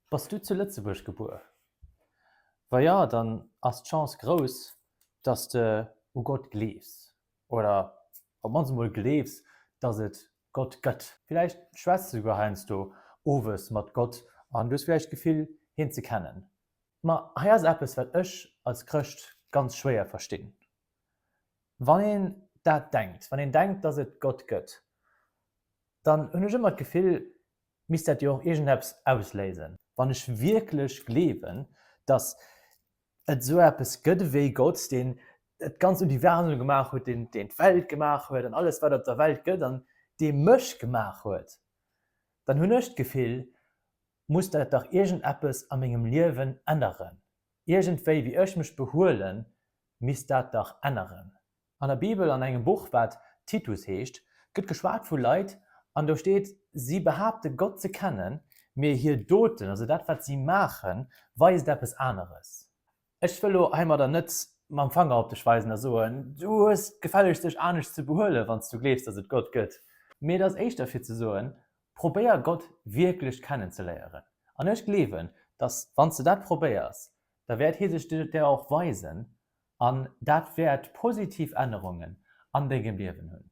Bass du zu Lëtzebuerg gebuer? Wa jo, dann ass d'Chance grouss, dass de u Gott gleefs oder op d'mannst emol gleefs, dass et Gott gëtt. Villäicht schwätz de souguer heiansdo owes mat Gott an du hues villäicht d'Gefill, hien ze kennen. Ma hei ass eppes, wat ech als Chrëscht ganz schwéier verstinn. Wann een dat denkt, wann een denkt, dass et Gott gëtt, dann hunn ech ëmmer d'Gefill, misst dat jo och iergendeppes ausléisen. Wann ech wierklech gleewen, dass et esou eppes gëtt ewéi Gott, deen dat ganzt Universum gemaach huet, deen deen d'Welt gemaach huet an alles wat op der Welt gëtt an dee mech gemaach huet, dann hunn ech d'Gefill, muss dat dach iergendeppes a mengem Liewen änneren. Iergendwéi wéi ech mech behuelen, misst dat dach änneren. An der Bibel, an engem Buch wat Titus heescht, gëtt geschwat vu Leit, an do steet, si behaapte Gott ze kennen, mee hir Doten, also dat wat si maachen, weist eppes aneres. Ech wëll lo heimadder net mam Fanger op dech weisen a soen, du hues gefällegst dech anescht ze behuelen, wann s du gleefs, datt et Gott gëtt, mee et ass éischter fir ze soen, probéier Gott wierklech kennenzeléieren. An ech gleewen, datt wann s de dat probéiers, da wäert hie sech der och weisen An dat wäert positiv Ännerungen an dengem Liewen hunn.